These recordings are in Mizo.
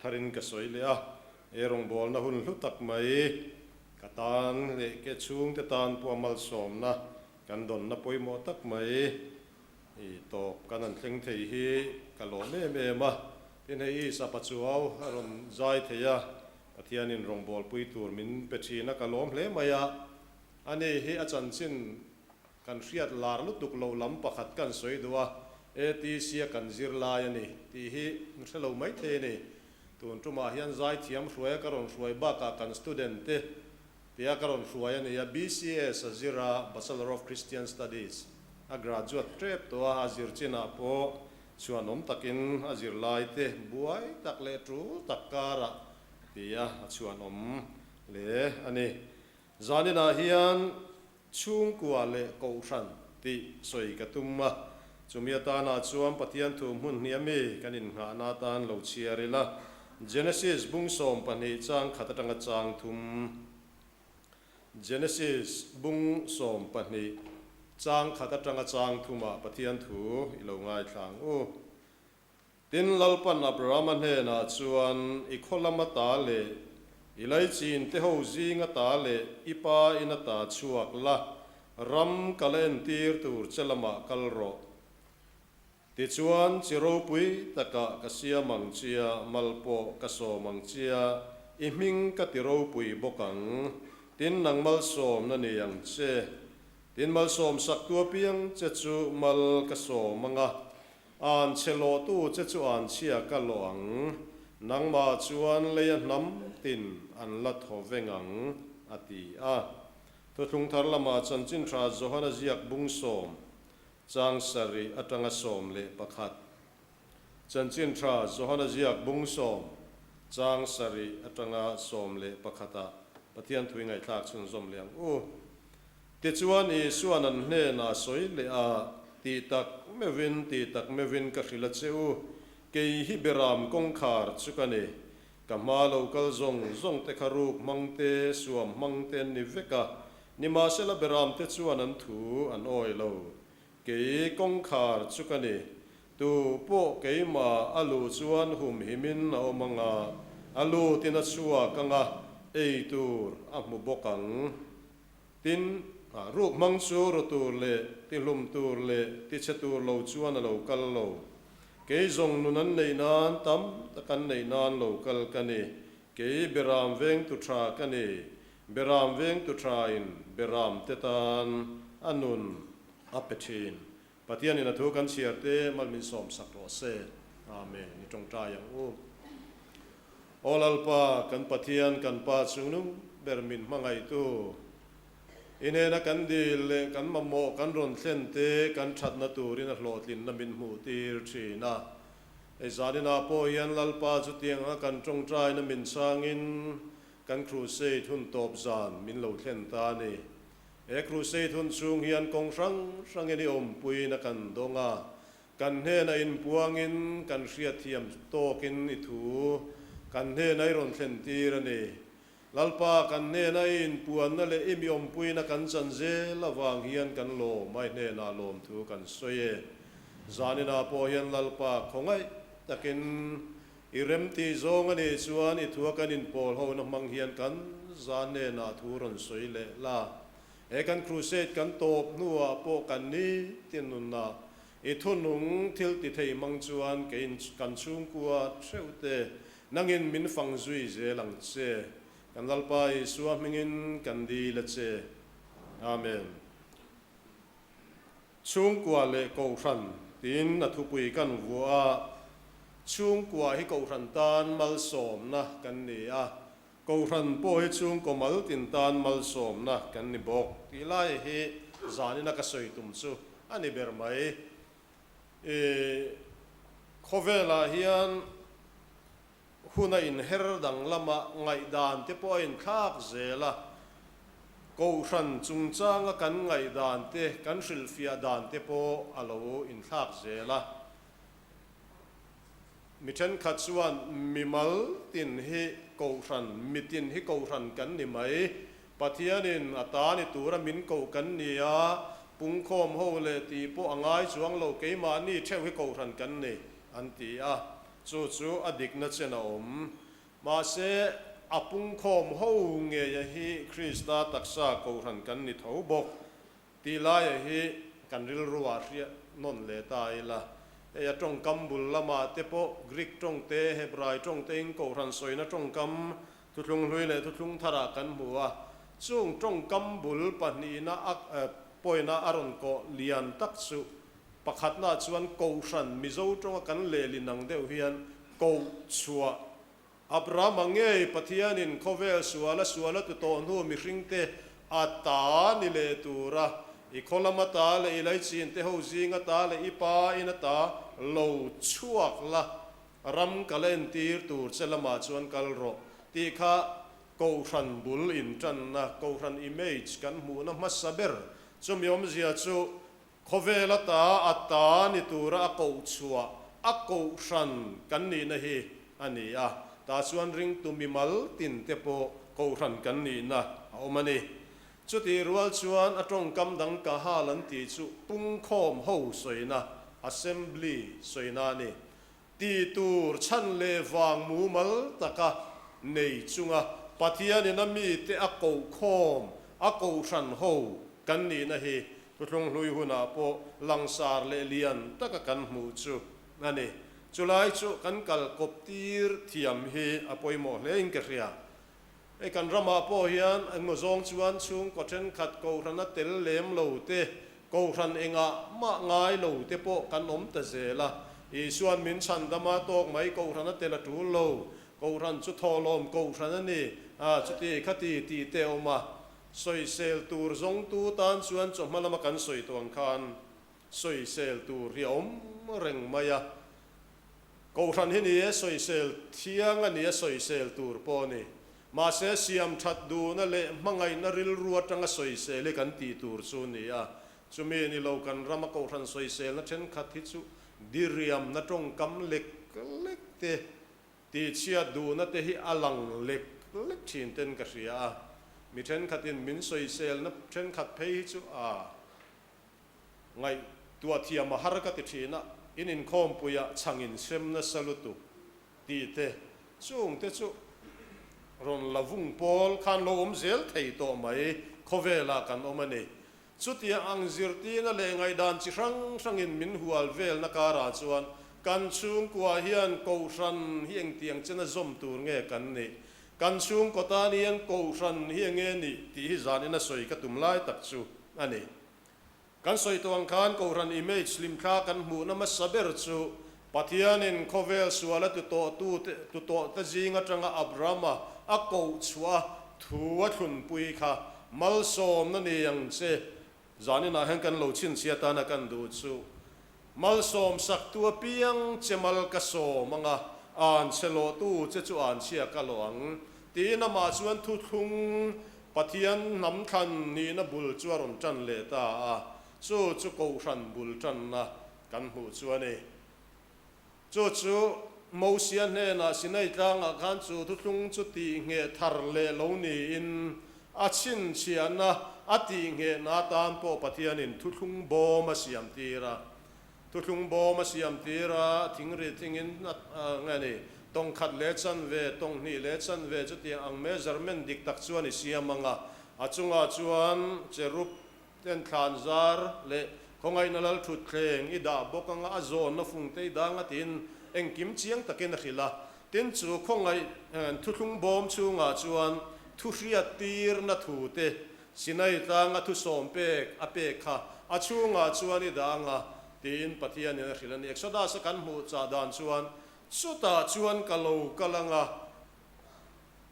tharin ka sawi leh a, he rawngbawlna hun hlu tak mai ka tan leh ke chhungte tan pawh a malsawmna kan dawnna pawimawh tak mai i tawp kan han thleng thei hi ka lawm em em a. Tin, hei i sapa chuau a rawn zai thei a, Pathianin rawngbawlpui tur min pe thin a, ka lawm hle mai a. Ani hi a chanchin Kan hriat lar lutuk lo lam pakhat kan sawi duh a, ATC a kan zir lai a ni tih hi n hre lo maithei a ni. Tun tumah hian zaithiam hruaia ka rawn hruai bakah kan student te tia ka rawn hruai a ni a, BCS a zir a, Bachelor of Christian Studies a graduate tep tawh a, a zir chinah pawh chhuanawm takin a zirlai te buai tak leh tul tak karah tia a chhuanawm hle a ni. Zaninah hian Chhungkua leh Kohhran tih sawi ka tum a, chumi atana chuan Pathian thu hmun hnih ami kan innghahna atan lo chhiar ila. Genesis bung 12 chang khat atanga chang thum. Genesis bung 12 chang khat atanga chang thumah Pathian thu i lo ngaithla ang u. Tin, Lalpan Abrahama hnenah chuan, I khaw lam ata leh i laichin te ho zing ata leh i pa in ata chhuak la, ram ka la entir tur che lamah kal rawh. Tichuan, chi ropui takah ka siam ang chia, mal pawh ka sawm ang chia, i hming ka ti ropui bawk ang. Tin, nang malsawmna ni ang che. Tin, malsawm sak tu apiang che chu mal ka sawm ang a, An chhe lawhtu che chu an chhia ka lawh ang, nangmah chuan leia hnam tin an la thaw veng ang, a ti a. Thuthlung thar lamah chanchin tha Johana ziak bung 10, chang 7 atanga 11. Chanchin tha Johana ziak bung 10, chang 7 atanga 11 ah Pathian thui ngaihthlak chhunzawm leh ang u. Tichuan Isua'n an hnenah a sawi leh a, Ti tak meuhin, ti tak meuhin ka hrilh a che u, kei hi Beram kawngkhar chu ka ni. Ka hma lo kal zawng zawng te kha ruk hmang te, suam hmang te an ni vek a, nimahsela Beram te chuan an thu an awi lo. Kei kawngkhar chu ka ni. Tu pawh keimah a lu chuan humhimin a awm ang a, a lutin a chhuak ang a, ei tur a hmu bawk ang. Tin, ruk hmang chu ru tur leh tihlum tur leh tichhe tur lo chuan a lo kal lo. Kei zawng nun an neih nan tam tak an neih nan lo kal ka ni. Kei Beram vengtu tha ka ni. Beram vengtu thain Beram te tan a nun a pe thin. Pathianin a thu kan chhiar te mal min sawmsak rawh se. Amen. I tawngtai ang u. Aw Lalpa, kan Pathian, kan Pa chungnung ber min hmangaihtu, i hnena kan dil leh kan mamawh kan rawn thlen te kan thatna turin a hlawhtlinna min hmuh tir thin a. Hei zaninah pawh hian Lalpa chutiang anga kan tawngtaina min changin kan crusade hun tawp zan min lo thlen ta a ni. He crusade hun chhung hian kawng hrang hrangin i awmpuina kan dawng a, Kan hnena inpuangin kan hriatthiam tawkin i thu kan hnena i rawn thlen tir a ni. Lalpa, kan hnena i inpuanna leh i mi awmpuina kan chan zel avang hian kan lawm a, i hnenah lawmthu kan sawi e. Zaninah pawh hian Lalpa khawngaih takin i remtih zawng a nih chuan i thua kan inpawl hona hmang hian kan zan hnenah thu rawn sawi leh la. He kan crusade kan tawp hnuah pawh kan nitin nunna i thunung thil ti thei hmang chuan kei kan chhungkua theuh te nangin min fang zui zel ang che. Kan Lalpa Isua hmingin kan dil a che. Amen. Chhungkua leh Kohhran tiin a thupui kan vuah a, chhungkua hi Kohhran tan malsawmna kan ni a, Kohhran pawh hi chhungkaw mal tin tan malsawmna kan ni bawk tih lai hi zanina ka sawi tum chu a ni ber mai. I khawvelah hian hun a inher dang lama ngaihdan te pawh a inthlak zel a, Kohhran chungchanga kan ngaihdan te, kan hrilhfiah dan te pawh a lo inthlak zel a. Mi thenkhat chuan mimal tin hi Kohhran, mitin hi Kohhran kan ni mai. Pathianin a ta ni tura min koh kan ni a, pungkhawm ho leh tih pawh a ngai chuang lo, keimahni theuh hi Kohhran kan ni, an ti a. Chu chu a dikna chen a awm. Mahse, a pungkhawm ho ngeia hi Krista taksa Kohhran kan ni tho bawk. Tih laia hi kan rilruah hriat nawn leh ta ila. Hei a tawngkam bul lamah te pawh Greek tawng te, Hebrai tawng tein Kohhran sawina tawngkam Thuthlung hlui leh Thuthlung tharah kan hmu a. Chung tawngkam bul pahnihna a pawina a rawn kawh lian tak chu pakhatnaah chuan Kohhran Mizo tawnga kan lehlin ang deuh hian koh chhuah Abrahama ngei Pathianin khawvel suala suala tu tawh hnu mihringte a ta ni leh tura i khaw lama ta leh i laichin te ho zinga ta leh i pa ina ta lo chhuak la, ram ka la entir tur che lamah chuan kal rawh tih kha Kohhran bul intanna, Kohhran image kan hmuhna hmasa ber chumi awmzia chu Khawvel ata a ta ni tura a koh chhuah a kohhran kan nihna hi a ni a, tah chuan ringtu mimal tin te pawh kohhran kan nihna a awm a ni. Chutih rual chuan a tawngkam dang ka hal an tih chu pungkhawm ho sawina, assembly, sawina a ni. Tih tur chhan leh vang mumal taka nei chunga Pathianin a mite a kohkhawm, a kohhran ho kan nihna hi Thuthlung hlui hunah pawh langsar leh lian taka kan hmuh chu a ni. Chulai chu kan kal kawp tir thiam hi a pawimawh hle in ka hria. Hei kan ramah pawh hian engmaw zawng chuan chhungkaw thenkhat kohhrana tel lem lo te, kohhran engah mah ngai lo te pawh kan awm ta zel a. Isuan min chhandama tawk mai kohhrana tel a tul lo, kohhran chu thawhlawm kohhran a ni, a chuti khati tih te a awm a. Sawisel tur zawngtu tan chuan chawhma lama kan sawi tawh ang khan sawisel tur hi a awm reng mai a. Kohhran hi ni e, sawisel thiang a ni a, sawisel tur pawh a ni. Mahse, siam that duhna leh hmangaihna rilru atanga sawisel hi kan tih tur chu a ni a. Chumi ni lo kan rama kohhran sawiselna thenkhat hi chu diriamna tawngkam lek lek te Tihchhiat duhna te hi a lang lek lek thin ten ka hria a, mi thenkhatin min sawiselna thenkhat phei hi chu a ngaihtuah thiam a har ka ti thin a, in inkhawmpuiah chhangin sem nasa lutuk tih te chung te chu rawn la vung pawl khan lo awm zel thei tawh mai khawvelah kan awm a ni. Chutiang ang zirtirna leh ngaihdan chi hrang hrangin min hual velna karah chuan kan chhungkua hian Kohhran hi engtiang chena zawm tur nge kan nih? Kan chhungkaw tan hian Kohhran hi enge nih tih hi zanin a sawi ka tum lai tak chu a ni. Kan sawi tawh ang khan Kohhran image hlimthla kan hmuhna hmasa ber chu Pathianin khawvel suala tu tawhtute tu tawhte zing atanga Abrahama a koh chhuah a thu a thlunpui kha malsawmna ni ang che. Zaninah hian kan lo chhinchhiat atana kan duh chu malsawm saktu apiang che mal ka sawm anga an chhe lawhtu che chu an chhia ka lawh ang tiin amah chuan thuthlung Pathian hnam thlan nihna bul chu a rawn tan leh ta a, chu chu Kohhran bul tanna Kan hmuh chu a ni. Chu chu Mosia hnenah Sinai tlangah khan chu thuthlung chu tihngheh thar leh lo niin a chhinchhiahna a tihnghehna atan pawh Pathianin thuthlung bawm a siam tir a. Thuthlung bawm a siam tir a, thingri thingin nge ni, tawng khat leh chanve, tawng hnih leh chanve chutiang ang measurement dik tak chuan i siam ang a, a chungah chuan cherub Ten thlan zar leh khawngaihna lal thutthleng i dah bawk anga a zawnna fungte i dang a tiin engkim chiang takin a hrilh a. Tin chu khawngaih thuthlung bawm chhungah chuan thu hriat tirna thu te Sinai tlanga thu sawm pek a pek kha a chhungah chuan i dah anga tiin Pathianin a hrilh a ni. Exodus a kan hmuh chah dan chuan chutah chuan ka lo kal anga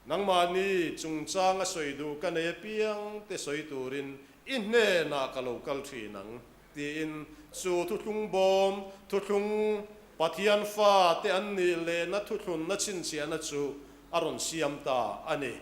Nangmahni chungchang a sawi duh ka nei apiang te sawi turin i hnenah ka lo kal thin ang, tiin chu thuthlung bawm, thuthlung Pathian fa te an nih lehna thuthlunna chhinchhiahna chu a rawn siam ta a ni.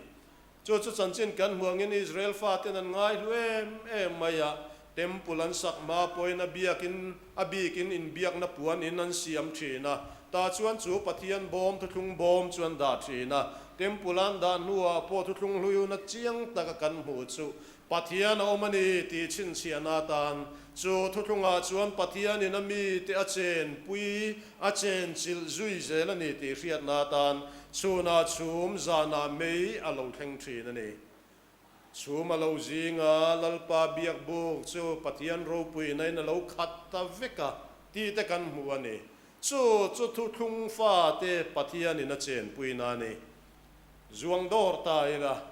Chu chu chanchin kan hmuh angin Israel faten an ngai hlu em em mai a, Temple an sak hma pawhin a biakin a bikin inbiakna puan in an siam thin a, tah chuan chu Pathian bawm thuthlung bawm chu an dah thin a. Temple an dah hnuah pawh thuthlung hluiuna chiang taka kan hmuh chu. Pathian a awm a ni tih chhinchhiahna atan chu thuthlungah chuan Pathianin a mite a chenpui, a chenchilh zui zel a ni tih hriatna atan chhunah chhum zanah mei a lo thleng thin a ni. Chhum a lo zing a, Lalpa biak buk chu Pathian ropuinain a lo khat ta vek a tih te kan hmu a ni. Chu chu thuthlung fate Pathianin a chenpuina a ni. Zuang dawr ta ila,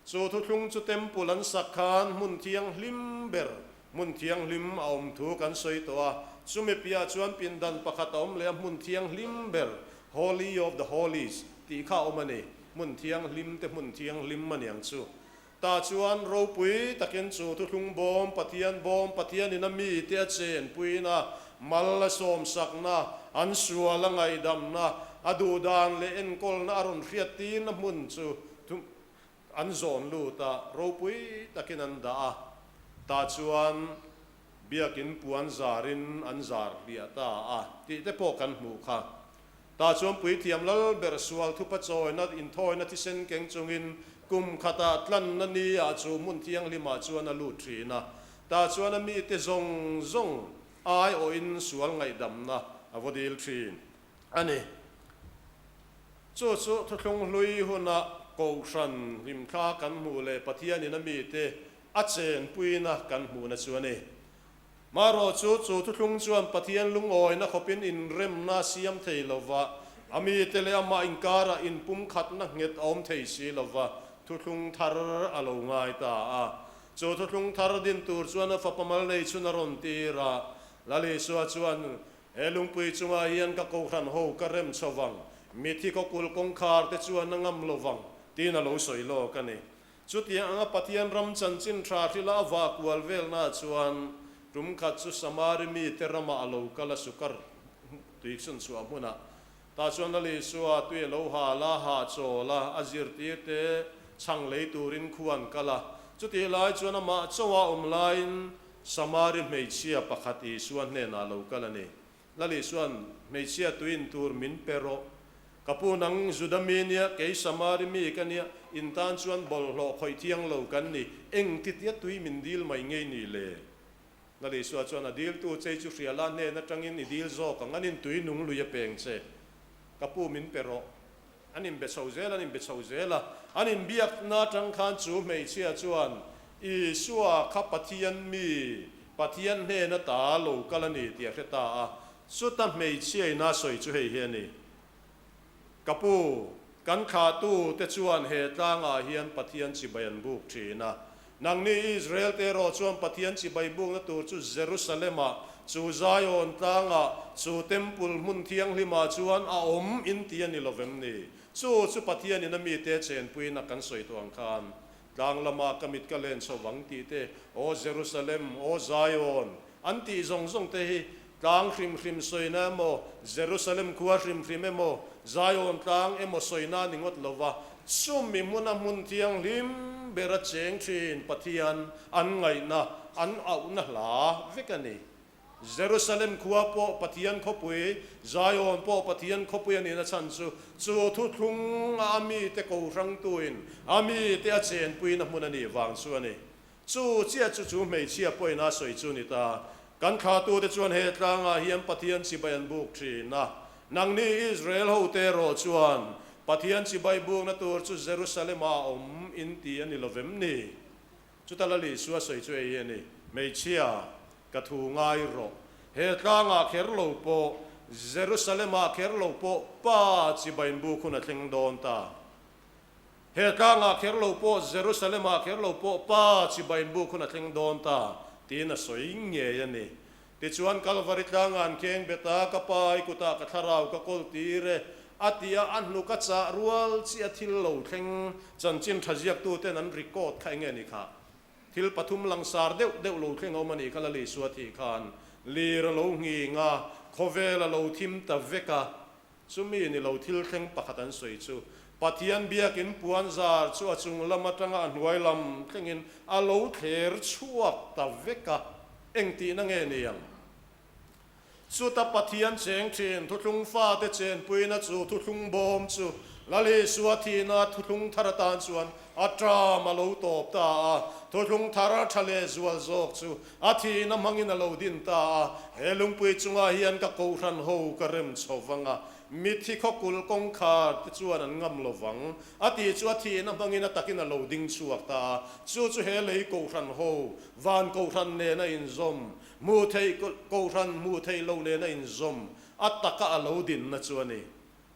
chu thuthlung chu temple an sak khan hmun thianghlim ber, hmun thianghlim a awm thu kan sawi tawh a. Chumi piah chuan pindan pakhat a awm leh a, hmun thianghlim ber, Holy of the Holies, tih kha a awm a ni. Hmun thianghlim te hmun thianghlim a niang chu. Tah chuan ropui takin chu thuthlung bawm, Pathian bawm, Pathianin a mite a chenpuina, mal a sawmsakna, an sual a ngaihdamna, a duhdan leh enkawlna a rawn hriattirna hmun chu an zawn lut a, ropui takin an dah a. Tah chuan Biakin puan zarin an zar hliah ta a tih te pawh kan hmuh kha. Tah chuan puithiam lal ber sual thupa chawina inthawina thisen keng chungin kum khatah tlanna ni ah chu hmun thianghlimah chuan a lut thin a. Tah chuan a mite zawng zawng aiawhin sual ngaihdamna a vaw dil thin a ni. Chu chu thuthlung hlui huna Kohhran hlimthla kan hmuh leh Pathianin a mite a chenpuina kan hmuhna chu a ni. Marawh chu, chu thuthlung chuan Pathian lungawina khawpin inremna a siam thei lo va, a mite leh amah inkarah inpumkhatna nghet a awm thei si lo va, thuthlung thar a lo ngai ta a. Chu thuthlung thar din tur chuan a fapa mal nei chhun a rawn tir a, Lal Isua chuan, He lungpui chungah hian ka kohhran ho ka rem chho vang, mithi khawkul kawngkhar te chuan a ngam lo vang, tiin a lo sawi lawk a ni. Chutiang anga Pathian ram chanchin tha hrila a vah kual velnaah chuan tum khat chu Samari mite ramah a lo kal a, Sukar tuichhun chhuah hmunah. Tah chuan Lal Isua tui a lo hal a, hahchawl a, a zirtirte chhang lei turin khu an kal a. Chutih lai chuan amah chauha awm laiin Samari hmeichhia pakhat Isua hnenah a lo kal a ni. Lal Isua'n, Hmeichhia tuin tur min pe rawh. Ka pu nang Juda mi nia, kei Samari mi ka nia, in tan chuan bawlhhlawh khawih thiang lo kan ni, eng titia tui min dil mai ngei ni le? Lal Isua chuan a diltu chei chu hriala hnen atangin i dil zawk ang, anin tui nung lui a peng che. Ka pu min pe rawh. An inbe chho zel, an inbe chho zel a. An inbiakna atang khan chu hmeichhia chuan, Isua kha Pathian mi, Pathian hnena ta lo kal a ni tih a hre ta a. Chuta hmeichhia ina sawi chu hei hi a ni, Ka pu, kan thlahtute chuan he tlangah hian Pathian chibai an buk thin a. Nangni Israel te erawh chuan Pathian chibai bukna tur chu Jerusalem-ah, chu Zion tlangah, chu Temple hmun thianghlimah chuan a awm in ti a ni lo vem ni? Chu chu Pathianin a mite chenpuiin a kan sawi tawh ang khan, Tlang lamah ka mit ka len chho vang tih te, Aw Jerusalem, aw Zion, an tih zawng zawng te hi tlang hrim hrim sawina emaw, Jerusalem khua hrim hrim emaw, Zion tlang emaw sawina a ni ngawt lo va, chumi hmuna hmun thianghlim bera cheng thin Pathian an ngaihna, an auhna hla vek a ni. Jerusalem khua pawh Pathian khawpui, Zion pawh Pathian khawpui a nihna chhan chu, chu thuthlung a mite ko hrangtuin a mite a chenpuina hmun a nih vang chu a ni. Chu chiah chu chu hmeichhia pawhin a sawi chu ni ta. Kan thlatute chuan he tlangah hian Pathian chibai an buk thin a. Nangni Israel hote erawh chuan Pathian chibai bukna tur chu Jerusalem-ah a awm in ti a ni lo vem ni? Chuta Lal Isua sawi chu ei hi a ni, Hmeichhia, ka thu ngai rawh. He tlangah kher lo pawh, Jerusalem-ah kher lo pawh Pa chibai in buk hun a thleng dawn ta. He tlangah kher lo pawh, Jerusalem-ah kher lo pawh Pa chibai in buk hun a thleng dawn ta, tiin a sawi ngei a ni. Tichuan, Kalvari tlangah an kheng bet a, Ka Pa, i kutah ka thlarau ka kawl tir e, a ti a, a hnuk a chah rual chiah thil lo thleng chanchin tha ziaktuten an record kha enge ni kha? Thil pathum langsar deuh deuh lo thleng a awm a nih kha Lal Isua thih khan lir a lo nghing a, khawvel a lo thim ta vek a, Chumi ni lo thil thleng pakhat an sawi chu, Pathian biakin puan zar chu a chung lam atanga a hnuai lam thlengin a lo thler chhuak ta vek a, eng tihna nge ni ang? Chuta Pathian cheng thin thuthlung fate chenpuina chu thuthlung bawm chu Lal Isua thihna thuthlung thar atan chuan a term a lo tawp ta a, thuthlung thar tha leh zual zawk chu a thihna hmangin a lo din ta a. He lungpui chungah hian ka kohhran ho ka rem chho vang a, mitthi khawkulh kawngkhar te chuan an ngam lo vang a tih chu a thihna hmangin a takin a lo ding chhuak ta a. Chu chu he lei kohhran ho, van kohhran nena inzawm, hmuh theih kohhran hmuh theih loh nena inzawm a taka a lo dinna chu a ni.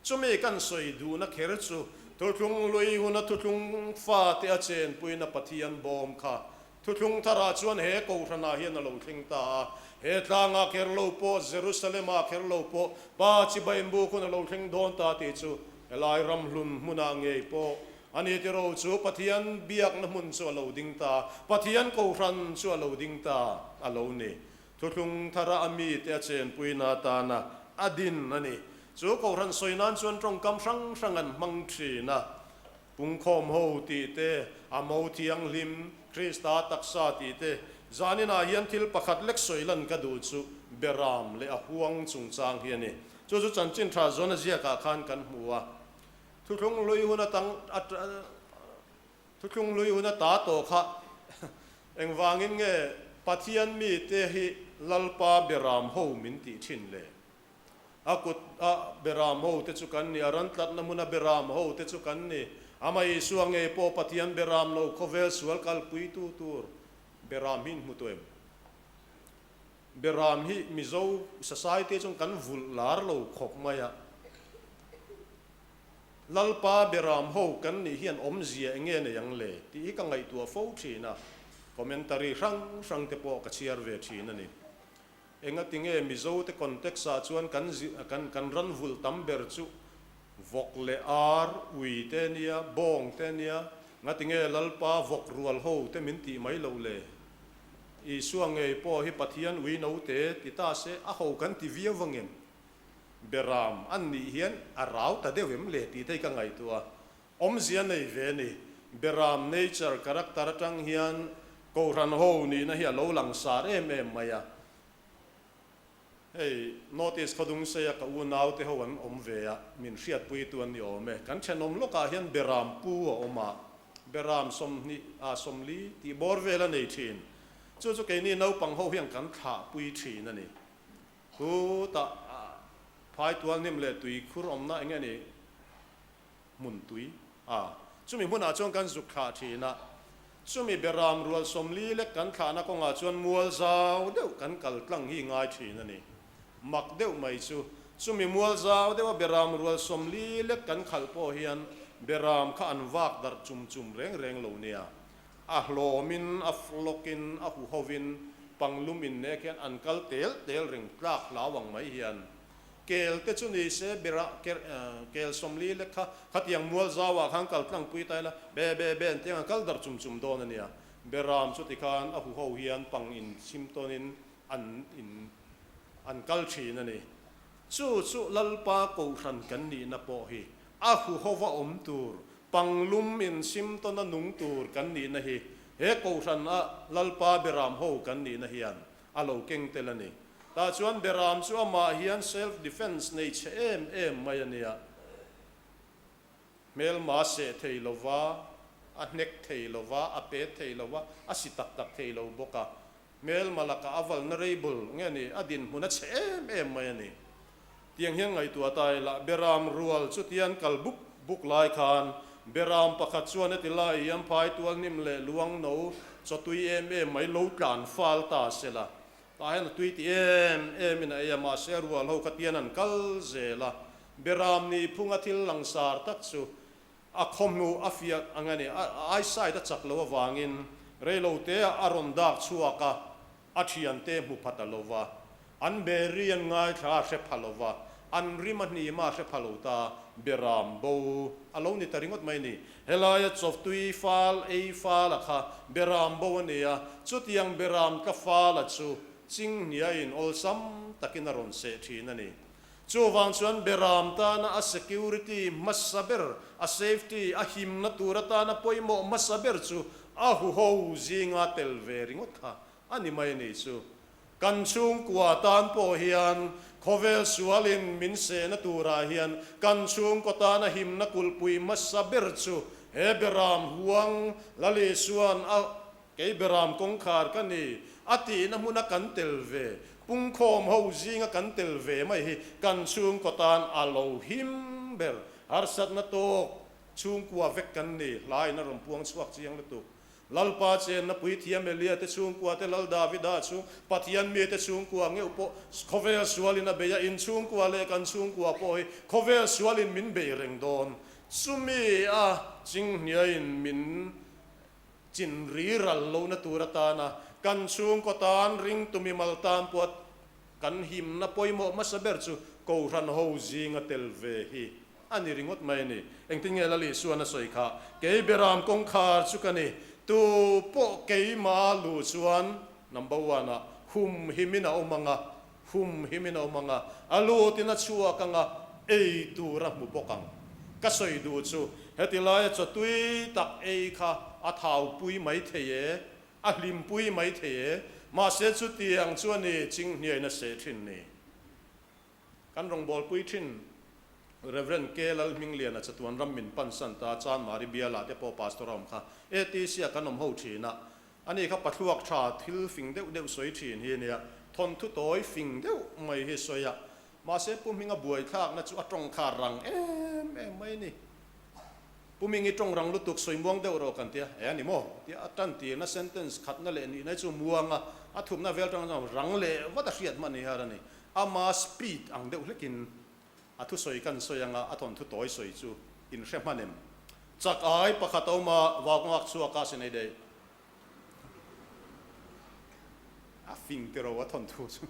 Chumi kan sawi duhna kher chu Thuthlung lui huna thuthlung fate a chenpuina Pathian bawm kha Thuthlung tharah chuan he Kohhranah hian a lo thleng ta a. He tlangah kher lo pawh, Jerusalem-ah kher lo pawh Pa chibai buk hun a lo thleng dawn ta tih chu helai ramhlun hmunah ngei pawh a ni tiraw chu Pathian biakna hmun chu a lo ding ta, Pathian Kohhran chu a lo ding ta a lo ni. Thuthlung thara a mite a chenpuina atana a din a ni. Chu Kohhran sawi nan chuan tawngkam hrang hrang an hmang thin a. Pungkhawm ho tih te, a mo thianghlim, Krista taksa tih te. Zaninah hian thil pakhat lek sawi lan ka duh chu Beram leh a huang chungchang hi a ni. Chu chu chanchin tha zawn a ziakah khan kan hmu a. Thuthlung hlui hun atang Thuthlung hlui hun a ta tawh kha engvangin nge Pathian mite hi Lalpa Beram ho min tih thin le? A kut a Beram ho te chu kan ni, a ran tlatna hmun a Beram ho te chu kan ni. Amah Isua ngei pawh Pathian Beram lo khawvel sual kalpuitu tur Beram hi in hmu tawh em? Beram hi Mizo society chuan kan vulh lar lo khawp mai a. Lalpa Beram ho kan nih hian awmzia eng nge nei ang le tih hi ka ngaihtuah fo thin a, commentary hrang hrang te pawh ka chhiar ve thin a ni. Engati nge Mizo te context ah chuan kan kan kan ran vulh tam ber chu vawk leh ar, ui te nia, bawng te nia, ngati nge Lalpa vawk rual ho te min tih mai loh le? Isua ngei pawh hi Pathian ui no te ti ta se a ho kan ti viau vangem? Beram an nih hian a rau ta deuh em le tih te hi ka ngaihtuah a, awmzia nei ve a ni. Beram nature character atang hian Kohhran ho nihna hi a lo langsar em em mai a. Hei North East Khawdungseia ka unau te ho an awm ve a, min hriatpuitu an ni awm e. Kan thenawm lawkah hian Beram pu a awm a, Beram 20 ah 40 tih bawr vel a nei thin. Chu chu keini naupang ho hian kan thlahpui thin a ni. Chutah phaitual hnim leh tui khur awmna eng nge ni hmun tui a, chumi hmunah chuan kan zuk thlah thin a, chumi beram rual 40 lek kan thlahna kawngah chuan mual zau deuh kan kal tlang hi ngai thin a ni. Mak deuh mai chu, chumi mual zau deuha beram rual 40 lek kan khalh pawh hian beram kha an vak darh chum chum reng reng lo nia. A hlawmin, a flock-in, a huhovin, panglum innek hian an kal tel tel reng tlak hlau ang mai hian. Kel te chu ni se berah kel 40 lek kha khatiang mual zauah khan kal tlangpui ta ila, be be be an tiang an kal darh chum chum dawn a nia. Beram chu tikhan a huho hian pang inchhim tawnin an in an kal thin a ni. Chu chu Lalpa Kohhran kan nihna pawh hi a huhova awm tur, panglum insim tawna nung tur kan nihna hi he Kohhran a Lalpa Beram ho kan nihna hian a lo keng tel a ni. Tah chuan Beram chu amah hian self defence nei chhe em em mai a nia. Hmelma seh thei lova, a hnek thei lova, a pet thei lova, a si tak tak thei lo bawk a. Hmelma lakah a vulnerable nge ni, a dinhmun a chhe em em mai a ni. Tiang hian ngaihtuah ta ila, Beram rual chutian kal buk buk lai khan Beram pakhat chuan heti lai hian phai tual hnim leh luang no chawtui em em mai lo tlan fal ta se la, tah hian a tui ti em em in a ei a, mahse a rual ho kha tian an kal zel a, Beram nih phunga thil langsar tak chu a khawhmuh a fiah ang a ni. A eyesight a chak loh avangin reilote ah a rawn dak chhuak a, a thiante hmu pha ta lo va, an beri an ngaithla a hre pha lo va, an rim a hnim a hre pha lo ta, Beram bo a lo ni ta ringawt mai ni. Helaia chawftui fal ei fal a kha Beram bo a ni a, chutiang Beram tla fal a chu chinghniain awlsam takin a rawn seh thin a ni. Chuvang chuan Beram tana a security hmasa ber, a safety, a himna tur atana pawimawh hmasa ber chu a huho zinga tel ve ringawt kha a ni mai a ni chu. Kan chhungkua tan pawh hian khawvel sualin min sehna turah hian kan chhungkaw tana himna kulhpui hmasa ber chu he beram huang Lal Isua'n a kei beram kawngkhar ka ni a tihna hmuna kan tel ve, pungkhawm ho zinga kan tel ve mai hi kan chhungkaw tan a lo him ber. Harsatna tawk chhungkua vek kan ni, hlain a rawn puang chhuak chiang lutuk. Lalpa chenna puithiam Elia te chhungkua te, Lal Davida chhung, Pathian mite chhungkua ngeuh pawh khawvel sualin a bei a, in chhungkua leh kan chhungkua pawh hi khawvel sualin min bei reng dawn. Chumi a chinghniain min chin ri ral lohna tur atana kan chhungkaw tan ringtu mimal tan pawh kan himna pawimawh hmasa ber chu Kohhran ho zinga tel ve hi A ni ringawt mai a ni. Engtin nge Lal Isuan a sawi kha? Kei Beram kawngkhar chu ka ni. Tu pawh keima lu chuan number one ah hum himin a awm ang a, hum himin a awm ang a, a lutin a chhuak ang a, ei tur a hmu bawk ang. Ka sawi duh chu heti laia chaw tui tak ei kha a thaupui mai thei e, a hlimpui mai thei e, mahse chutiang chu a ni chinghniain a seh thin ni. Kan rawngbawlpui thin Rev. K. Lalhmingliana chatuan ram min pansan ta Chanmari bialah te pawh Pastor a awm kha. ATC ah kan awm ho thin a, ani kha pathluak tha thil fing deuh deuh sawi thin hi a nia, thawnthu tawi fing deuh mai hi sawi a, mahse Pu Hminga buaithlakna chu a tawng kha rang em em mai a ni. Pu Hming i tawng rang lutuk sawi muang deuh rawh kan tia, e a ni maw? Tia a tan tirna sentence khatna leh nihna hi chu muang a, a thupna vel tang chuan rang leh vat a hriat hman hi har a ni. Ama speed ang deuh hlekin a thusawi kan sawi anga a thawnthu tawi sawi chu in hre hman em? Chak ai pakhat a awm a, vau nghak chhuak a sin ei daih. A fing tiro a thawnthu chu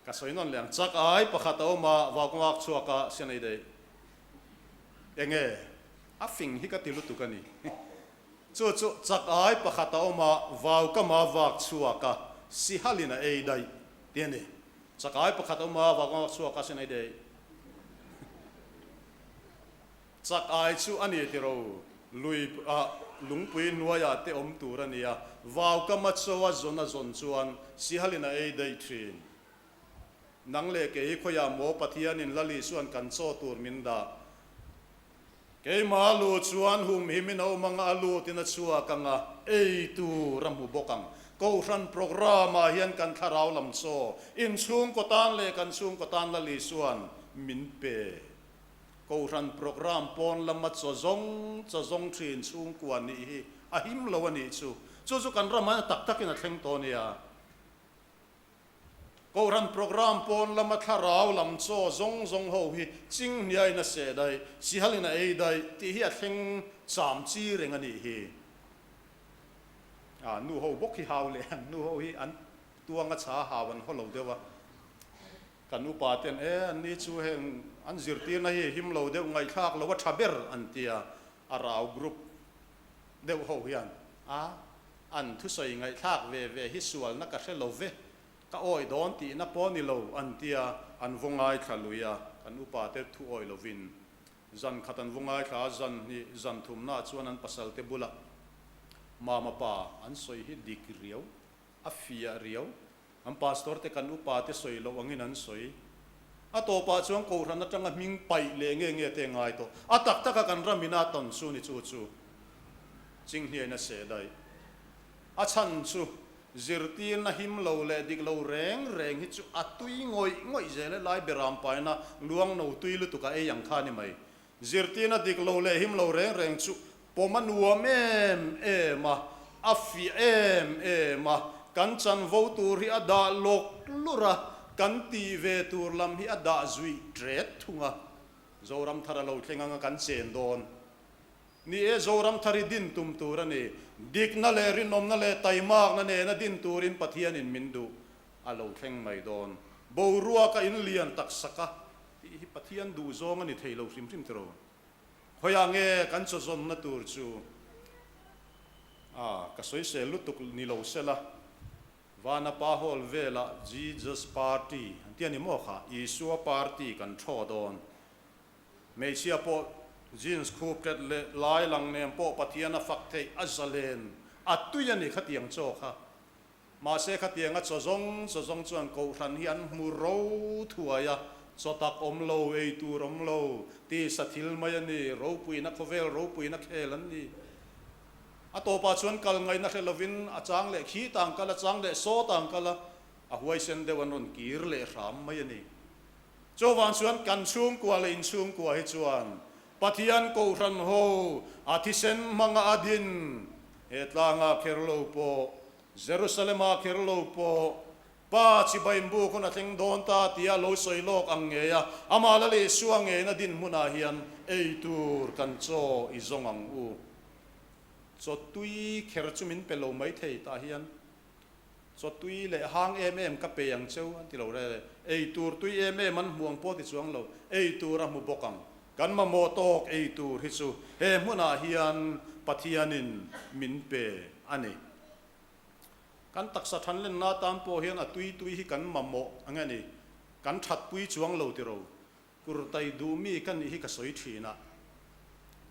ka sawi nawn leh ang. Chak ai pakhat a awm a, vau nghak chhuak a sin ei daih. Enge a fing hi ka ti lutuk a ni. Chu chu chak ai pakhat a awm a, vau ka ma vak chhuak a, sihalin a ei daih ti a ni. Chak ai pakhat a awm a, vau ka ma vak chhuak a, sin a ei daih. Chak ai chu a ni tiro, lui ah lungpui hnuaiah te awm tur a ni a, vau ka ma chaw a zawn a zawn chuan sihalin a ei daih thin. Nang leh kei khawiah maw Pathianin Lal Isua'n kan chaw tur min dah? Keimah lu chuan humhimin a awm anga a lutin a chhuak anga ei tur a hmu bawk ang. Kohhran programme ah hian kan thlarau lam chaw inchhungkaw tan leh kan chhungkaw tan Lal Isua'n min pe. Kohhran programme pawn lama chaw zawng chaw zawng thin chhungkua nih hi a him lo a nih chu. Chu chu kan ramah hian tak takin a thleng tawh a nia. Kohhran programme pawn lama thlarau lam chaw zawng zawng ho hi chinghniain a seh daih, sihalin a ei daih tih hi a thleng cham chi reng a nih hi. A nu ho bawk hi hau leh an nu ho hi an tuanga cha hau an haw lo deuh a. Kan upa ten e an ni chu heng an zirtirna hi him lo deuh ngaihthlak lo a tha ber an tia a rau group deuh ho hian a An thusawi ngaihthlak ve ve hi sualna ka hre lo ve, ka awi dawn tihna pawh ni lo an tia, an vaw ngaithla lui a, kan upa te thu awi lovin zan khat an vaw ngaithla a, zan hnih zan thumnaah chuan an pasal te bulah mama pa an sawi hi dik riau, a fiah riau, an pastor te kan upa te sawi loh angin an sawi. A tawpah chuan Kohhran atanga hming paih leh nge nge te ngai tawh. A tak taka kan ram ina tawn chu ni chu chu Chinghniain a seh daih. A chhan chu zirtirna him lo leh dik lo reng reng hi chu a tui ngawih ngawih zel e lai beram paina luang no tui lutuk a ei ang kha ni mai. Zirtirna dik lo leh him lo reng reng chu pawm a nuam em em a, a fiah em em a, kan chanvo tur hi a dah lawk lur a, kan tih ve tur lam hi a dah zuih ṭet thung a. Zoram thar a lo thleng anga kan chen dawn. Ni e, Zoram thar hi din tum tur a ni. Dikna leh rinawmna leh taimakna nena din turin Pathianin min duh a lo thleng mai dawn. Boruaka in lian tak sak a. Tih hi Pathian duh zawng a ni thei lo hrim hrim tiraw? Khawiah nge kan chawzawnna tur chu? A, ka sawisel lutuk ni lo sela, Vanapa Hall velah Jesus Party an ti a ni maw kha? Isua Party kan thaw dawn. Hmeichhia pawh jeans khup tlet leh lai lang nen pawh Pathian a fak theih a zalen a tui a ni khatiang chaw kha. Mahse khatianga chaw zawng chaw zawng chuan kohhran hi an hmu ro thuai a, chaw tak awm lo, ei tur awm lo, tisa thil mai a ni, ropuina khawvel ropuina khel an ni. A tawpah chuan kal ngaihna hre lovin a chang leh khi tang kal a, chang leh saw tang kal a, a huaisen deuh an rawn kir leh hram mai a ni. Chuvang chuan kan chhungkua leh inchhungkua hi chuan Pathian kohhran ho a thisen hmanga a din he tlangah kher lo pawh, Jerusalem-ah kher lo pawh, Pa chibai buk hun a thleng dawn ta tia lo sawi lawk ang ngei a, amah Lal Isua ngeina dinhmunah hian ei tur kan chaw i zawng ang u. Chaw tui kher chu min pe lo maithei tah hian Chaw tui leh hang em em ka pe ang cheu an ti lo rel e. Ei tur tui em em an hmu ang pawh ti chuang lo, ei tur a hmu bawk ang. Kan mamawh tawk ei tur hi chu he hmunah hian Pathianin min pe a ni. Kan taksa thanlenna atan pawh hian a tui tui hi kan mamawh ang e ni. Kan thatpui chuang lo tiro. Kurtai duh mi ka nih hi ka sawi thin a,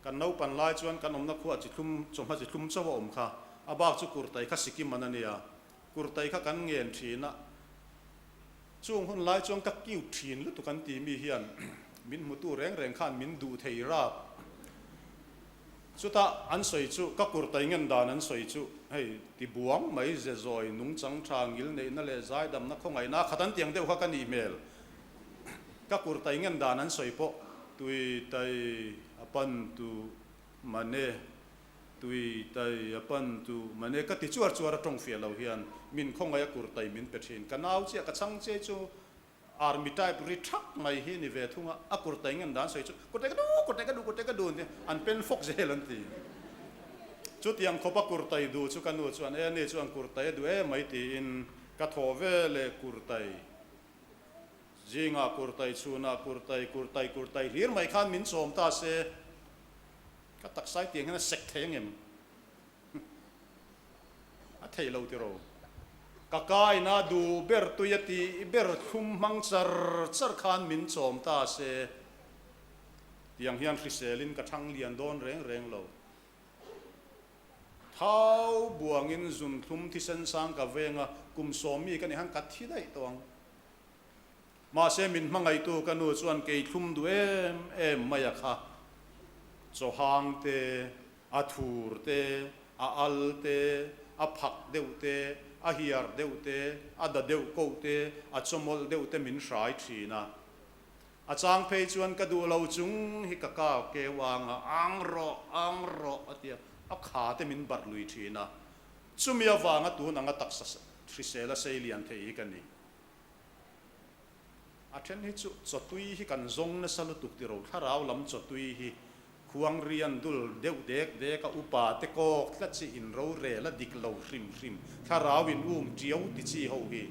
kan naupan lai chuan kan awmna khuah chi thlum, chawhma chi thlum chauh a awm kha, a bak chu kurtai kha Sikkim an a nia, kurtai kha kan ngen thin a, chung hun lai chuan ka cute thin lutuk an ti mi hian min hmutu reng reng khan min duh thei rap. Chutah an sawi chu, ka kurtai ngen dan an sawi chu, hei ti buang mai ze zawi nungchang tha ngil neihna leh zaidamna khawngaihna khat an tiang deuh kha ka nih hmel. Ka kurtai ngen dan an sawi pawh tui tai a pan tu mane, tui tai a pan tu mane ka ti chuar chuar a tawng fiah lo hian min khawngaih a kurtai min pe thin. Ka nau chiah ka chhang che chu Army type ri thak mai hi ni ve thung a, a kurtai ngen dan sawi chu kurtai ka duh, kurtai ka duh, kurtai ka duh an ti, an pen fawk zel an ti. Chutiang khawp a kurtai duh chu ka nu chuan e ani chuan kurtai a duh em mai tiin ka thawh ve leh kurtai zingah kurtai chhunah kurtai kurtai kurtai hlir mai khan min chawm ta se ka taksa tiang hian a sek thei angem? A thei lo tiraw? Ka kaina duh ber tui a tih ber thlum hmang char char khan min chawm ta se, tiang hian hriselin ka thang lian dawn reng reng lo. Thau buangin zun thlum thisen sang ka veng a, kum sawmi ka nih han ka thi daih tawh ang. Mahse min hmangaihtu ka nu chuan kei thlum duh em em mai a kha. Chawhang te, a thur te, a al te, a phak deuh te, a hiar deuh te, a da deuh koh te, a chawmawlh deuh te min hrai thin a. A chang phei chuan ka duh lo chung hi ka kau keu ang a, ang rawh, ang rawh a ti a, a kha te min barh lui thin a. Chumi avanga tun anga taksa hrisel a sei lian thei hi ka ni. A then hi chu chawtui hi kan zawng nasa lutuk tiro, thlarau lam chawtui hi khuang rian dul deuh dek dek a upa te kawk tlat chi in rorel a dik lo hrim hrim, thlarau in um tiau ti chi ho hi.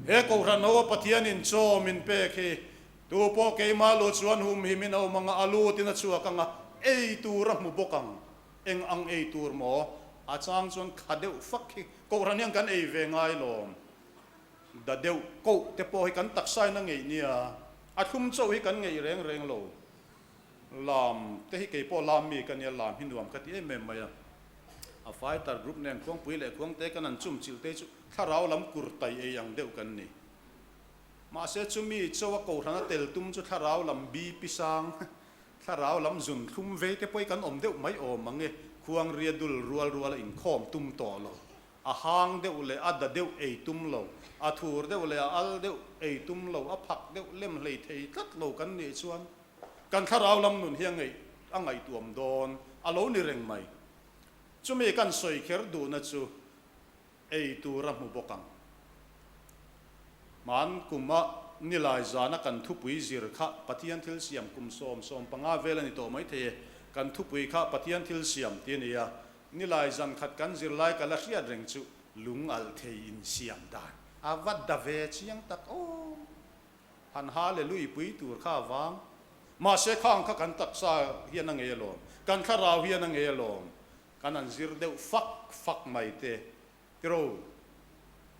He Kohhran ho a Pathian in chaw min pek hi tu pawh keimah lu chuan hum hi min awm anga a lut in a chhuak anga ei tur a hmu bawk ang, eng ang ei tur maw? A chang chuan kha deuh fak hi Kohhran hian kan ei ve ngai lawm. Da deuh koh te pawh hi kan taksain a ngeih nia, a thlum chauh hi kan ngeih reng reng lo. Lam te hi kei pawh lam mi ka nia, lam hi nuam ka ti em em mai a. A fighter group nen khuangpui leh khuangte kan han chum chilh te hi chu thlarau lam kur tai ei ang deuh kan ni. Mahse chumi chauh a kohhran a tel tum chu thlarau lam BP sang, thlarau lam zun thlum vei te pawh hi kan awm deuh mai awm ang e, khuangria dul rual rual a inkhawm tum tawh lo. A hang deuh leh a da deuh ei tum lo, a thur deuh leh a al deuh ei tum lo, a phak deuh lem hlei thei tlat lo kan nih chuan kan thlarau lam nun hi a ngaih a ngaihtuam dawn a lo ni reng mai. Chumi kan sawi kher duhna chu ei tur a hmu bawk ang. Hman kuma nilai zana kan thupui zir kha Pathian thil siam kum 75 vel a ni tawh maithei e, kan thupui kha Pathian thil siam ti a ni a, Nilai zan khat kan zirlai ka la hriat reng chu lung alh thei insiam dan a va da ve chiang tak aw. Han Hallelui pui tur kha a vang. Mahse khang kha kan taksa hian a ngei alawm, kan thlarau hian a ngei alawm. Kan han zir deuh fak fak mai te. Tiro,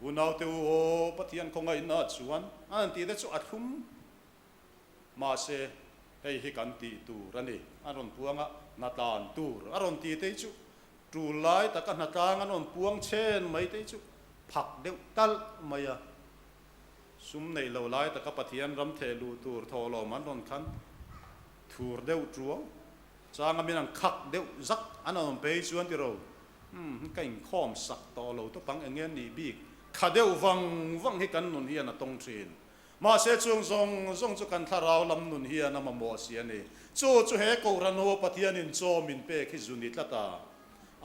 unaute u aw, Pathian khawngaihna chuan an han tih te chu a thlum. Mahse, hei hi kan tih tur a ni, a rawn puang a, hna tlan tur a rawn ti te hi chu Tul lai taka hnatlang an rawn puang chhen mai te hi chu phak deuh talh mai a. Sum neih lo lai taka Pathian ram theh luh tur thawhlawm an rawn khan thur deuh tuau. Changa min ang khak deuh zak an awm phei chuan ti ro, Umm, ka inkhawm sak tawh lo tawp ang, eng nge nih bik? Kha deuh vang vang hi kan nun hian a tawng thin. Mahse chung zawng zawng chu kan thlarau lam nun hian a mamawh si a ni. Chu chu he Kohhran ho Pathianin chaw min pek hi zu ni tlat a,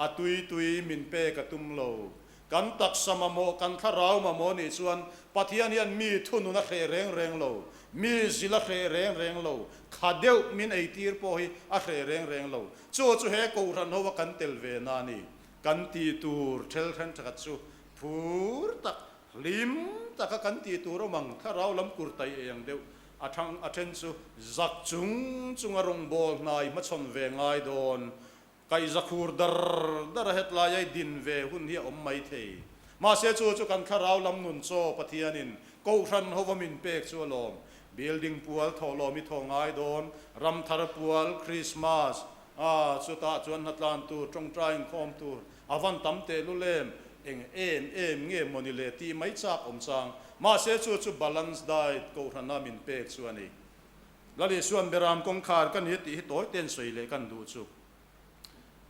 a tui tui min pek a tum lo. Kan taksa mamawh, kan thlarau mamawh nih chuan Pathian hian mi thunun a hreh reng reng lo, mi zil a hreh reng reng lo, kha deuh min eitir pawh hi a hreh reng reng lo. Chu chu he Kohhran ho a kan tel ve na a ni. Kan tih tur thel then thakhat chu phur tak, hlim taka kan tih tur awm ang, thlarau lam kur tai ei ang deuh a thang a then chu zak chung chunga rawngbâwl hnai hmachhawn ve ngai dawn. Kaihza khur dar dar a hetlai a i din ve hun hi a awm mai thei. Mahse chu chu kan thlarau lam nun chaw Pathianin Kohhran hova min pek chu a lawm. Building pual thawhlawm i thaw ngai dawn, ramthar pual, Christmas, a chutah chuan hnatlan tur, tawngtai inkhawm tur a van tam tehlul em, eng em em nge mawni le tih mai chak awm chang. Mahse chu chu balance diet Kohhrana min pek chu a ni. Lal Isuan Beram kawngkhar ka ni tih hi tawi ten sawi leh kan duh chu.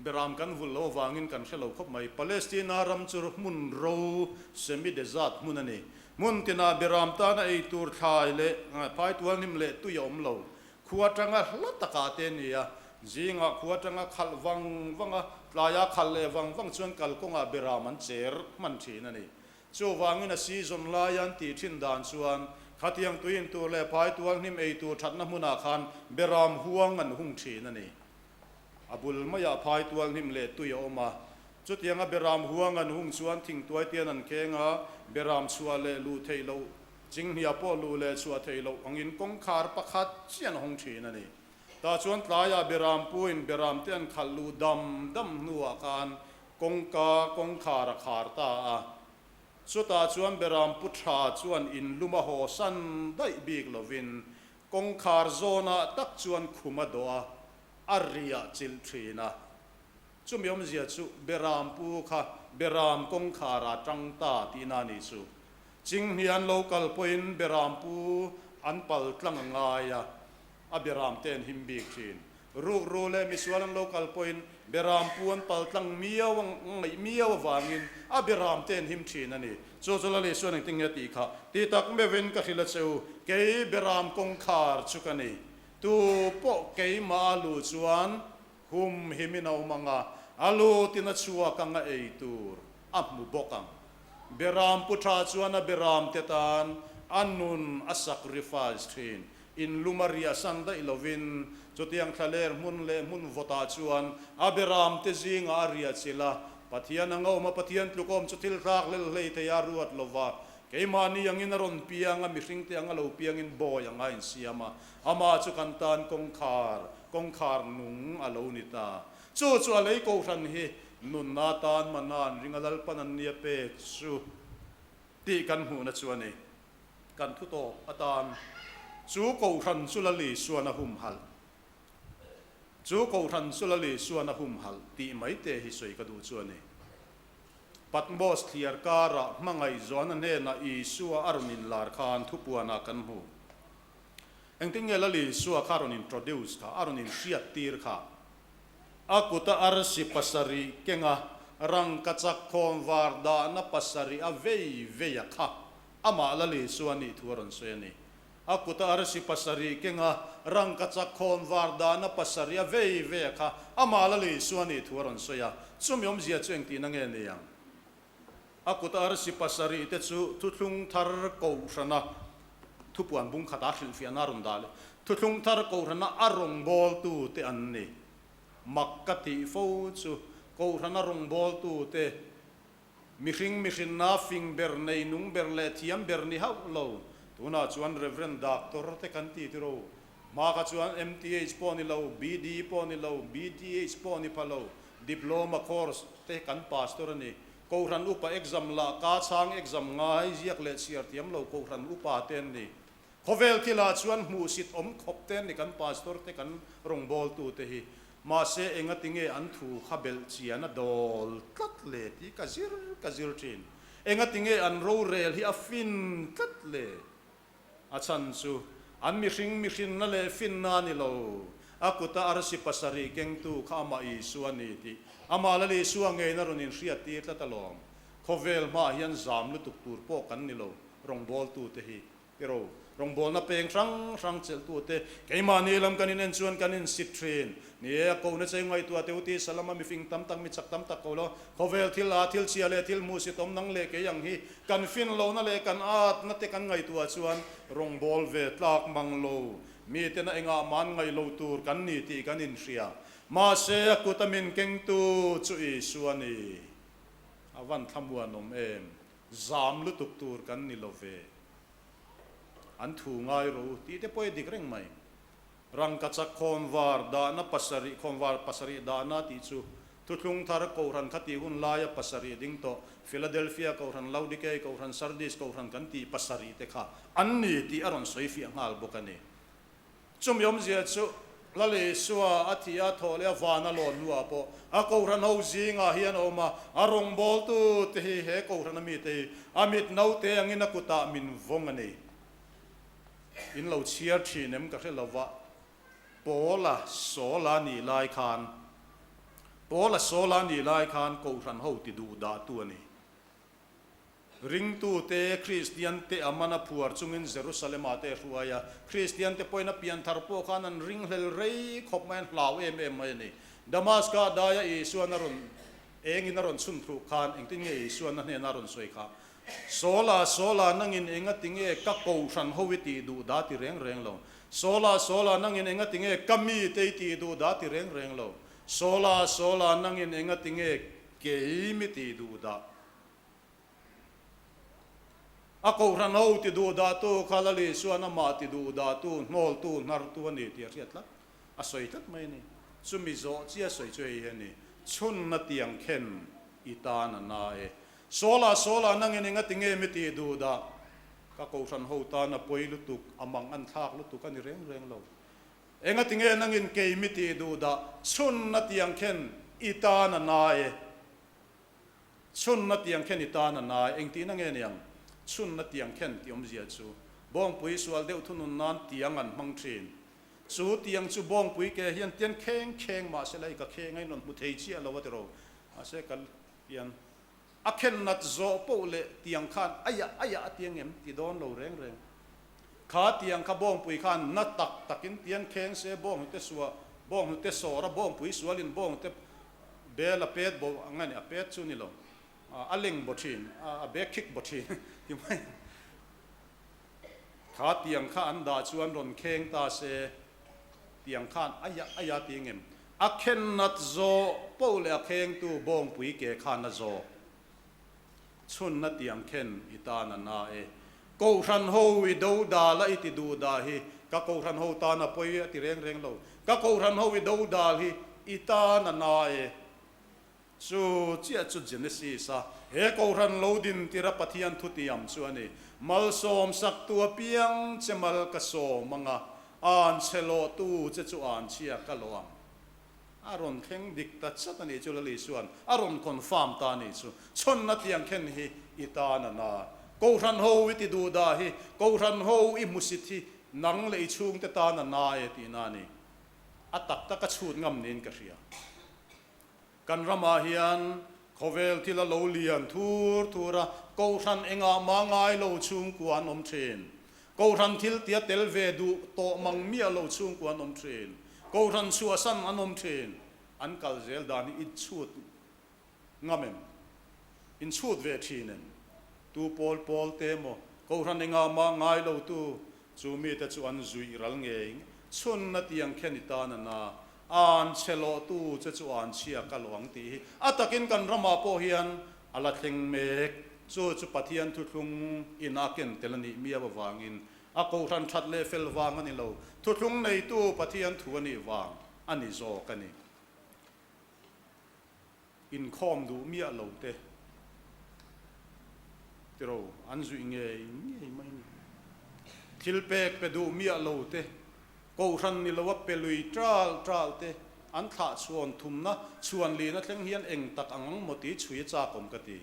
Beram kan vulh loh avangin kan hre lo khawp mai. Palestina ram chu hmun ro, semi desert, hmun a ni. Hmun tinah Beram tana ei tur thlai leh phaitual hnim leh tui a awm lo. Khua atanga hla takah te a ni a. Zingah khua atanga khalh vang vang a, tlaia khalh leh vang vang chuan kalkawngah Beram an cher hman thin a ni. Chuvangin a season lai an tih thin dan chuan khatiang tui in tur leh phaitual hnim ei tur thatna hmunah khan beram huang an hung thin a ni. A bul maiah phaitual hnim leh tui a awm a, chutianga beram huang an hung chuan thingtuai tian an kheng a, beram chhuah leh luh theih loh, chinghnia pawh luh leh chhuah theih loh angin kawngkhar pakhat chiah an hawng thin a ni. Tah chuan tlaiah beram puin beram te an khalh luh dam dam hnuah khan Kawngka kawngkhar a khar ta a, chutah chuan Beram Pu Tha chuan in lum a haw san daih bik lovin kawngkhar zawnah tak chuan khum a dawh a, a riah chilh thin a. Chumi awmzia chu Beram Pu kha Beram kawngkhar a tang ta tihna a nih chu. Chinghnih an lo kal pawhin Beram Pu an pal tlang a ngai a, a Beram te an him bik thin. Rukru leh misual an lo kal pawhin beram pu an pal tlang miau a ngaih miau avangin a beram te an him thin a ni. Chu chu Lal Isuan engtin nge tih kha ti tak meuhin ka hrilh a che u, kei beram kawngkhar chu ka ni. Tu pawh keimah a luh chuan hum himin a awm ang a, a lutin a chhuak ang a ei tur a hmu bawk ang. Beram pu tha chuan a beram te tan a nun a sacrifice thin. In lum a riah san daih lovin chutiang thlaler hmun leh hmun vawtah chuan a beram te zingah a riah chilh a, Pathian anga awm a, Pathian tlukawm chu thil thlak hlel hlei thei a ruat lova, keimahni angin a rawn piang a, mihring te anga lo piangin bawi anga a insiam a, amah chu kan tan kawngkhar, kawngkhar nung a lo ni ta. Chu chu a lei kohhran hi nunna tan mana an ring a, Lalpan an nia pek chu tih kan hmuhna chu a ni. Kan thu tawp atan chu Kohhran chu Lal Isuan a humhalh, chu Kohhran chu Lal Isuan a humhalh tih mai te hi sawi ka duh chu a ni. Patmos thliar karah hmangaihzuana hnenah Isua a rawn inlar khan thupuanah kan hmu. Engtin nge Lal Isua kha a rawn introduce kha, a rawn inhriattir kha? A kuta arsi pasarih kenga rangkachak khawnvar dahna pasarih a vei vei a kha. Amah Lal Isua nih thu a rawn sawi a ni. A kuta arsi pasarih kenga rangkachak khawnvar dahna pasarih a vei vei a kha amah Lal Isua nih thu a rawn sawi a. Chumi awmzia chu engtihna nge ni ang? A kuta arsi pasarih te chu thuthlung thar kohhrana thupuan bung khatah hrilhfiahna a rawn dah leh thuthlung thar kohhrana a rawngbawltu te an ni. Mak ka tih fo chu kohhrana rawngbawltu te Mihring mihrinna fing ber, nei nung ber leh thiam ber ni hauh lo. Tunah chuan Rev. Doctor te kan ti tiro. Hma kha chuan MTH pawh ni lo, BD pawh ni lo, BTH pawh ni pha lo, Diploma course te kan pastor a ni. Kohhran upa exam lah ka chhang exam ngai ziak leh chhiar thiam lo kohhran upa te an ni. Khawvel thilah chuan hmuhsit awm khawp te an ni kan pastor te kan rawngbawltu te hi. Mahse engatinge an thu kha belh chian a dawl tlat le tih ka zir ka zir thin. Engatinge an rorel hi a fin tlat le? A chhan chu an mihring mihrinna leh finna a ni lo. A kuta arsi pasarih kengtu kha amah Isua a ni tih amah Lal Isua ngeina rawn inhriattir tlat alawm. Khawvel hmaah hian zam lutuk tur pawh kan ni lo, rawngbawltute hi. Tiro, rawngbawlna peng hrang hrang chelhtute keimahni lam kan inen chuan kan insit thin. Ni e, a kohna cheu ngaihtuah teh u tih Salama mifing tam tak, mi chak tam tak ko lo. Khawvel thil a, thil chhia leh thil hmuhsit awm nang leh kei ang hi kan fin lohna leh kan atna te kan ngaihtuah chuan rawngbâwl ve tlak mang lo, miten a engah man ngaih lo tur kan ni tih kan inhria. Mahse, a kut a min kengtu chu Isua ni. A van thlamuan awm em? Zam lutuk tur kan ni lo ve. An thu ngai rawh u tih te pawh i dik reng mai. Rangkachak khawnvar dahna pasarih, khawnvar pasarih dahna tih chu Thuthlung Thar Kohhran kha tih hun laia pasarih ding tawh, Philadelphia Kohhran, Laodikei Kohhran, Sardis Kohhran kan tih pasarih te kha an ni tih a rawn sawi fiah nghal bawk a ni. Chumi awmzia chu Lal Isua a thih a thawh leh a van a lawn hnuah pawh a Kohhran ho zingah hian a awm a, a rawngbawltu te hi he Kohhrana mite hi a mit naute angin a kutah min vawng a ni. In lo chhiar thin em ka hre lo va, Paula Saula nih lai khan, Paula Saula nih lai khan Kohhran ho ti duh dah tu a ni. Ringtute, Kristian te a man a phuar chungin Jerusalem-ah te a hruai a, Kristian te pawhin a pianthar pawh khan an ringhlel rei khawp mai, an hlau em em mai a ni. Damaska daia Isuan a rawn engin a rawn chhun thluk khan engtin nge Isuan a hnenah a rawn sawi kha? Sawla, Sawla, nangin enga tinge ka kohhran ho i tih duh dah ti reng reng lo. Sawla, Sawla, nangin enga tinge ka mite i tih duh dah ti reng reng lo. Sawla, Sawla, nangin enga tinge kei mi tih duh dah. A kohhran ho ti duh dahtu kha Lal Isuan amah ti duh dahtu, hnawltu, hnartu a ni tih a hriat tlat. A sawi tlat mai a ni. Chumi zawh chiah sawi chu hei hi a ni, Chhunna tiang khen i tan a na e. Sawla sawla nangin enga ti nge mi tih duh dah? Ka kohhran ho tan a pawi lutuk, a mang an thlak lutuk a ni reng reng lo. Enga ti nge nangin kei mi tih duh dah? Chhunna tiang khen i tan a na e. Chhunna tiang khen i tan a na e. Engtihna nge niang? Chhunna tiang khen tih awmzia chu Bawngpui sual deuh thunun nan tiang an hmang thin. Chu tiang chu Bawngpui ke hian tian kheng kheng mahse la i ka kheng a in rawn hmu thei chiah lo a ti ro. Mahse ka pian A khen nat zawh poh leh tiang khan aiah aiah a tiang em ti dawn lo reng reng. Kha tiang kha bawngpui khan na tak takin tian kheng se bawnghnute suah, bawnghnute sawr a bawngpui sualin bawnghnute bel a pet bo ang a ni, a pet chu ni lo, a leng bo thin, a bek khik bo thin ti mai. Kha tiang kha an dah chuan rawn kheng ta se tiang khan aiah aiah ti ngem. A khen nat zawh poh leh a khengtu bawngpui ke khan a zawk. Chhunna tiang khen i tan a na e. Kohhran ho i do dal a i ti duh dah hi ka kohhran ho tan a pawi a ti reng reng lo. Ka kohhran ho i do dal hi i tan a na e. Chu chiah chu Genesis a he Kohhran lo din tira Pathian thutiam chu a ni. Malsawm saktu apiang che mal ka sawm ang a, an chhe lawhtu che chu an chhia ka lawh ang. A rawn thleng dik ta chat a nih chu Lal Isua'n a rawn confirm ta a nih chu. Chhawnna tiang khen hi i tan a na. Kohhran ho i ti duh dah hi, Kohhran ho i hmusit hi nang leh i chhungte tan a na e tihna a ni. A tak tak a chhut ngam niin ka hria. Kan ramah hian khawvel thil a lo lian thur thur a, Kohhran engah mah ngai lo chhungkua an awm thin. Kohhran thil tia tel ve duh tawh mang miah lo chhungkua an awm thin. Kohhran chhuahsan an awm thin. An kal zel dan hi i chhut ngam em? In chhut ve thin em? Tu pawl pawl te maw? Kohhran engah mah ngai lo tu chu mite chu an zuih ral ngei chhunna tiang khen i tan a na. An chhe lawhtu che chu an chhia ka lo ang tih hi a takin kan ramah pawh hian a la thleng mek. Chu chu Pathian thuthlung in a ken tel a nih miau avangin a kohhran that leh fel vang a ni lo, thuthlung neitu Pathian thu a nih vang a ni zawk a ni. Inkhawm duh miah lo te tiro an zuih ngei ngei mai a ni. Thil pek pe duh miah lo te, kohhran ni lo a pe lui ṭal ṭal te. An thlah chhuan thumna chhuan lina thleng hian eng tak ang ang maw tih chhui a chak awm ka ti.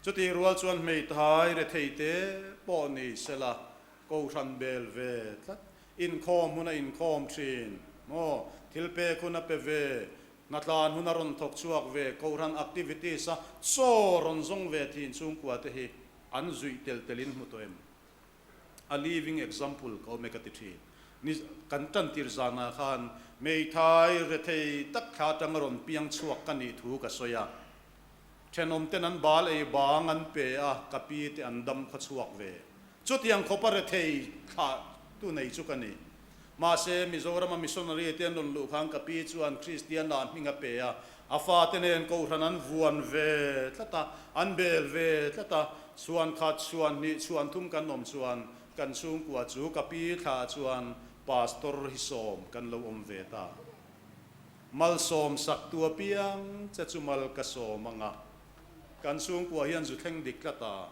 Chutih rual chuan hmeithai rethei te pawh ni sela Kohhran bel ve tlat, inkhawm hun a inkhawm thin maw, thil pek hun a pe ve, hnatlan hun a rawn thawk chhuak ve, Kohhran activities a chaw rawn zawng ve thin chhungkua te hi an zuih tel telin hmu tawh em? A living example ka awm e ka ti thin. Ni kan tan tir zanah khan hmeithai rethei tak thla atanga rawn piang chhuak ka nih thu ka sawi a. Thenawm ten an bal ei bang an pe a, ka pi te an dam khaw chhuak ve. Chutiang khawpa rethei thlah tu nei chu ka ni. Mahse, Mizorama missionary te an rawn luh khan ka pi chuan Kristian ah hming a pe a, a fate nen kohhran an vuan ve tlat a, an bel ve tlat a, chhuan khat, chhuan hnih, chhuan thum kan awm chuan kan chhungkua chu ka pi thlah chuan Pastor hi sawm kan lo awm ve ta. Malsawm sak tu apiang che chu mal ka sawm ang a, kan chhungkua hian zu thleng dik tlat a.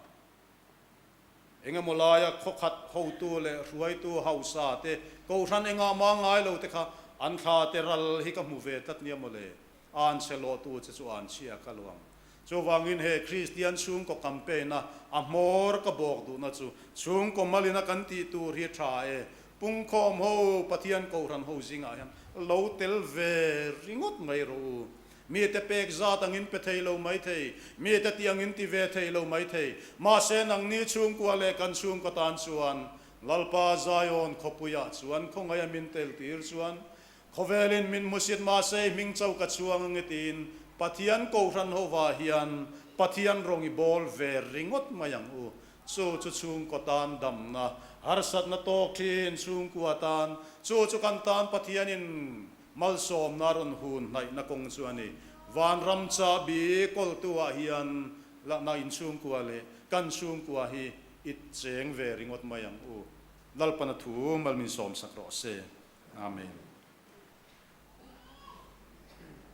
Engemaw laia khawkhat hotu leh hruaitu hausa te, kohhran engah mah ngai lo te kha an thla te ral hi ka hmu ve tlat nia mawle, an chhe lawhtu che chu an chhia ka lo ang. Chuvangin he Kristian chhungkaw campaign a a hmawr ka bawk duhna chu chhungkaw malina kan tih tur hi tha e, pungkhawm ho Pathian kohhran ho zingah hian lo tel ve ringawt mai rawh u. Mite pek zat angin pe thei lo mai thei, mite tih angin ti ve thei lo mai thei. Mahse nangni chhungkua leh kan chhungkaw tan chuan Lalpa Zion khawpuiah chuan khawngaih min tel tir chuan khawvelin min hmusit mahse i hming cho ka chhuang ange tiin Pathian Kohhran hovah hian Pathian rawng i bawl ve ringawt mai ang u. Chu chu chhungkaw tan damna, harsatna tawk thin chhungkua tan, chu chu kan tan Pathianin Malsawmna rawn hun hnaihna kawng chu a ni. Vanram chahbi kawltu-ah hian lakna inchhungkua leh kan chhungkua hi i cheng ve ringawt mai ang u. Lalpana thu mal min sawmsak rawh se. Amen.